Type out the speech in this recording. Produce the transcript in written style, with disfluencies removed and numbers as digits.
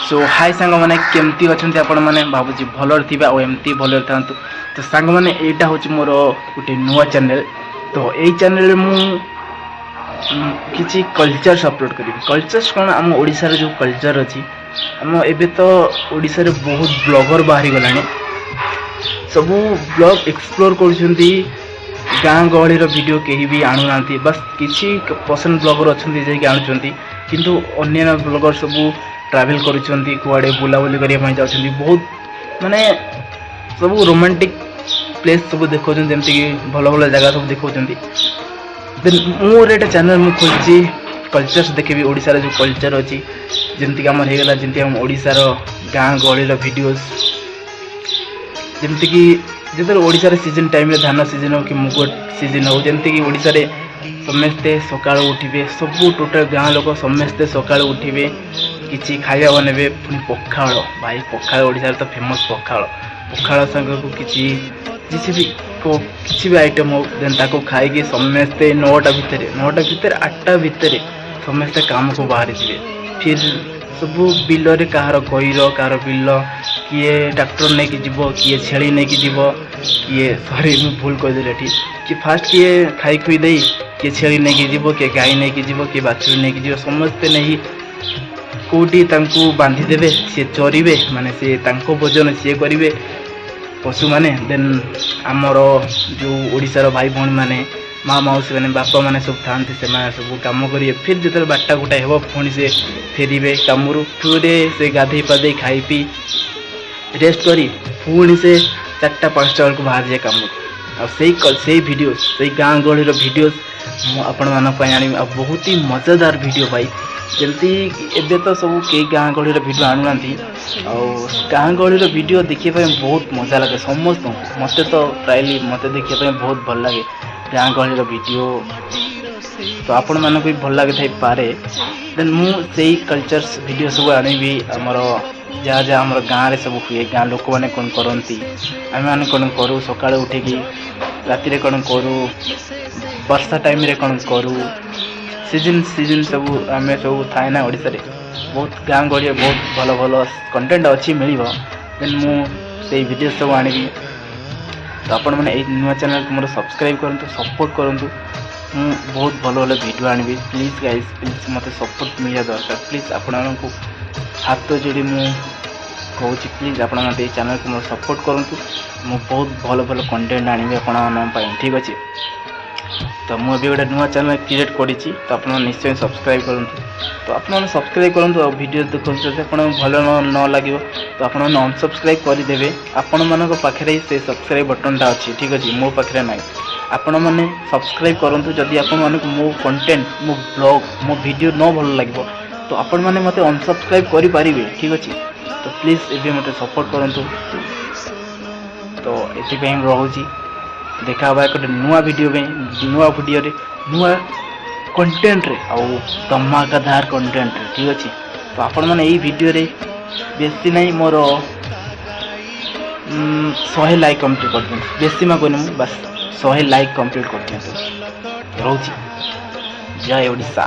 Show high ସାଙ୍ଗମାନେ, କେମିତି ଅଛନ୍ତି ଆପଣମାନେ? ଭାବୁଛି ଭଲରେ ଥିବେ ଆଉ ଏମିତି ଭଲରେ ଥାନ୍ତୁ। ତ ସାଙ୍ଗମାନେ, ଏଇଟା ହେଉଛି ମୋର ଗୋଟେ ନୂଆ ଚ୍ୟାନେଲ୍। ତ ଏଇ ଚ୍ୟାନେଲ୍ରେ ମୁଁ କିଛି କଲଚର୍ସ ଅପଲୋଡ଼ କରିବି। କଲଚର୍ସ କ'ଣ? ଆମ ଓଡ଼ିଶାର ଯେଉଁ କଲଚର୍ ଅଛି, ଆମ ଏବେ ତ ଓଡ଼ିଶାରେ ବହୁତ ବ୍ଲଗର୍ ବାହାରିଗଲାଣି। ସବୁ ବ୍ଲଗ୍ ଏକ୍ସପ୍ଲୋର୍ କରୁଛନ୍ତି। ଗାଁ ଗହଳିର ଭିଡ଼ିଓ କେହି ବି ଆଣୁନାହାନ୍ତି। ବାସ୍ କିଛି ପସନ୍ଦ ବ୍ଲଗର୍ ଅଛନ୍ତି ଯାଇକି ଆଣୁଛନ୍ତି, କିନ୍ତୁ ଅନ୍ୟାନ୍ୟ ବ୍ଲଗର୍ ସବୁ ଟ୍ରାଭେଲ୍ କରୁଛନ୍ତି, କୁଆଡ଼େ ବୁଲାବୁଲି କରିବା ପାଇଁ ଯାଉଛନ୍ତି। ବହୁତ ମାନେ ସବୁ ରୋମାଣ୍ଟିକ୍ ପ୍ଲେସ୍ ସବୁ ଦେଖାଉଛନ୍ତି, ଯେମିତିକି ଭଲ ଭଲ ଜାଗା ସବୁ ଦେଖାଉଛନ୍ତି। ଦେନ୍ ମୋର ଏଇଟା ଚ୍ୟାନେଲ୍ ମୁଁ ଖୋଲିଛି, କଲଚର୍ସ ଦେଖିବି, ଓଡ଼ିଶାର ଯେଉଁ କଲଚର୍ ଅଛି, ଯେମିତିକି ଆମର ହେଇଗଲା, ଯେମିତି ଆମ ଓଡ଼ିଶାର ଗାଁ ଗହଳିର ଭିଡ଼ିଓସ୍, ଯେମିତିକି ଯେତେବେଳେ ଓଡ଼ିଶାରେ ସିଜନ୍ ଟାଇମ୍ରେ ଧାନ ସିଜନ୍ ହେଉ କି ମୁଗ ସିଜନ୍ ହେଉ, ଯେମିତିକି ଓଡ଼ିଶାରେ ସମସ୍ତେ ସକାଳୁ ଉଠିବେ, ସବୁ ଟୋଟାଲ୍ ଗାଁ ଲୋକ ସମସ୍ତେ ସକାଳୁ ଉଠିବେ, କିଛି ଖାଇବା ବନେଇବେ, ପୁଣି ପଖାଳ। ଭାଇ, ପଖାଳ ଓଡ଼ିଶାରେ ତ ଫେମସ୍ ପଖାଳ। ପଖାଳ ସାଙ୍ଗକୁ କିଛି କିଛି ବି କିଛି ବି ଆଇଟମ୍ ହଉ, ଦେନ୍ ତାକୁ ଖାଇକି ସମସ୍ତେ 9ଟା ଭିତରେ, 9ଟା ଭିତରେ, 8ଟା ଭିତରେ ସମସ୍ତେ କାମକୁ ବାହାରିଯିବେ। ଫିର୍ ସବୁ ବିଲରେ କାହାର ଗଇର, କାହାର ବିଲ, କିଏ ଟ୍ରାକ୍ଟର ନେଇକି ଯିବ, କିଏ ଛେଳି ନେଇକି ଯିବ, କିଏ, ସରି, ମୁଁ ଭୁଲ କହିଦେଲି ଏଠି, କି ଫାଷ୍ଟ କିଏ ଖାଇ ଖୁଇ ଦେଇ କିଏ ଛେଳି ନେଇକି ଯିବ, କିଏ ଗାଈ ନେଇକି ଯିବ, କିଏ ବାଛୁରୀ ନେଇକି ଯିବ। ସମସ୍ତେ ନେଇ କେଉଁଠି ତାଙ୍କୁ ବାନ୍ଧିଦେବେ, ସିଏ ଚରିବେ, ମାନେ ସିଏ ତାଙ୍କ ଭୋଜନ ସିଏ କରିବେ ପଶୁମାନେ। ଦେନ୍ ଆମର ଯେଉଁ ଓଡ଼ିଶାର ଭାଇ ଭଉଣୀମାନେ, ମା ମାଉସୀମାନେ, ବାପାମାନେ ସବୁ ଥାଆନ୍ତି, ସେମାନେ ସବୁ କାମ କରିବେ। ଫିର୍ ଯେତେବେଳେ 12ଟା 1 ହେବ, ପୁଣି ସେ ଫେରିବେ କାମରୁ। ଫେରେ ସେ ଗାଧେଇ ପାଧେଇ, ଖାଇ ପିଇ, ରେଷ୍ଟ କରି ପୁଣି ସେ 4ଟା 5ଟା ବେଳକୁ ବାହାରିଯାଏ କାମକୁ। ଆଉ ସେଇ ଭିଡ଼ିଓସ୍, ସେଇ ଗାଁ ଗହଳିର ଭିଡ଼ିଓସ୍ ମୁଁ ଆପଣମାନଙ୍କ ପାଇଁ ଆଣିବି। ଆଉ ବହୁତ ହି ମଜାଦାର ଭିଡ଼ିଓ ଭାଇ। ଯେମିତି ଏବେ ତ ସବୁ କେହି ଗାଁ ଗହଳିର ଭିଡ଼ିଓ ଆଣୁନାହାନ୍ତି। ଆଉ ଗାଁ ଗହଳିର ଭିଡ଼ିଓ ଦେଖିବା ପାଇଁ ବହୁତ ମଜା ଲାଗେ ସମସ୍ତଙ୍କୁ। ମୋତେ ତ ପ୍ରାୟଲି ମୋତେ ଦେଖିବା ପାଇଁ ବହୁତ ଭଲ ଲାଗେ ଗାଁ ଗହଳିର ଭିଡ଼ିଓ। ତ ଆପଣମାନଙ୍କୁ ବି ଭଲ ଲାଗିଥାଇପାରେ। ଦେନ୍ ମୁଁ ସେଇ କଲଚର୍ସ ଭିଡ଼ିଓ ସବୁ ଆଣିବି। ଆମର ଯାହା ଯାହା ଆମର ଗାଁରେ ସବୁ ହୁଏ, ଗାଁ ଲୋକମାନେ କ'ଣ କରନ୍ତି, ଆମେମାନେ କ'ଣ କରୁ, ସକାଳୁ ଉଠିକି ରାତିରେ କ'ଣ କରୁ, ବର୍ଷା ଟାଇମ୍ରେ କ'ଣ କରୁ, ସିଜନ୍ ସିଜନ୍ ସବୁ ଆମେ ସବୁ ଥାଏ ନା। ଓଡ଼ିଶାରେ ବହୁତ ଗାଁ ଗହଳିରେ ବହୁତ ଭଲ ଭଲ କଣ୍ଟେଣ୍ଟ ଅଛି, ମିଳିବ। ଦେନ୍ ମୁଁ ସେଇ ଭିଡ଼ିଓ ସବୁ ଆଣିବି। ତ ଆପଣମାନେ ଏଇ ନୂଆ ଚ୍ୟାନେଲ୍କୁ ମୋର ସବସ୍କ୍ରାଇବ୍ କରନ୍ତୁ, ସପୋର୍ଟ କରନ୍ତୁ। ମୁଁ ବହୁତ ଭଲ ଭଲ ଭିଡ଼ିଓ ଆଣିବି। ପ୍ଲିଜ୍ ଗାଇଜ୍, ପ୍ଲିଜ୍, ମୋତେ ସପୋର୍ଟ ମିଳିବା ଦରକାର। ପ୍ଲିଜ୍, ଆପଣମାନଙ୍କୁ ହାତ ଯୋଡ଼ି ମୁଁ କହୁଛି, ପ୍ଲିଜ୍ ଆପଣମାନେ ଏଇ ଚ୍ୟାନେଲ୍କୁ ମୋର ସପୋର୍ଟ କରନ୍ତୁ। ମୁଁ ବହୁତ ଭଲ ଭଲ କଣ୍ଟେଣ୍ଟ ଆଣିବି ଆପଣମାନଙ୍କ ପାଇଁ, ଠିକ୍ ଅଛି? ତ ମୁଁ ଏବେ ଗୋଟେ ନୂଆ ଚ୍ୟାନେଲ୍ କ୍ରିଏଟ୍ କରିଛି। ତ ଆପଣମାନେ ନିଶ୍ଚୟ ସବସ୍କ୍ରାଇବ୍ କରନ୍ତୁ। ତ ଆପଣମାନେ ସବସ୍କ୍ରାଇବ୍ କରନ୍ତୁ ଆଉ ଭିଡ଼ିଓ ଦେଖନ୍ତୁ। ଯଦି ଆପଣଙ୍କୁ ଭଲ ନ ଲାଗିବ, ତ ଆପଣମାନେ ଅନସବସ୍କ୍ରାଇବ୍ କରିଦେବେ। ଆପଣମାନଙ୍କ ପାଖରେ ହିଁ ସେ ସବସ୍କ୍ରାଇବ୍ ବଟନ୍ଟା ଅଛି, ଠିକ୍ ଅଛି? ମୋ ପାଖରେ ନାହିଁ। ଆପଣମାନେ ସବସ୍କ୍ରାଇବ୍ କରନ୍ତୁ। ଯଦି ଆପଣମାନଙ୍କୁ ମୋ କଣ୍ଟେଣ୍ଟ, ମୋ ବ୍ଲଗ୍, ମୋ ଭିଡ଼ିଓ ନ ଭଲ ଲାଗିବ, ତ ଆପଣମାନେ ମୋତେ ଅନସବସ୍କ୍ରାଇବ୍ କରିପାରିବେ, ଠିକ୍ ଅଛି? ତ ପ୍ଲିଜ୍ ଏବେ ମୋତେ ସପୋର୍ଟ କରନ୍ତୁ। ତ ଏଥିପାଇଁ ମୁଁ ରହୁଛି। ଦେଖା ହେବା ଗୋଟେ ନୂଆ ଭିଡ଼ିଓ ପାଇଁ, ନୂଆ ଭିଡ଼ିଓରେ, ନୂଆ କଣ୍ଟେଣ୍ଟରେ ଆଉ ଧମାକାଦାର କଣ୍ଟେଣ୍ଟରେ, ଠିକ୍ ଅଛି? ତ ଆପଣମାନେ ଏଇ ଭିଡ଼ିଓରେ ବେଶୀ ନାହିଁ, ମୋର 100 ଲାଇକ୍ କମ୍ପ୍ଲିଟ୍ କରିଦିଅନ୍ତୁ। ବେଶୀ ମାଗୁନି ମୁଁ, ବାସ୍ 100 ଲାଇକ୍ କମ୍ପ୍ଲିଟ୍ କରିଦିଅନ୍ତୁ। ରହୁଛି, ଜୟ ଓଡ଼ିଶା।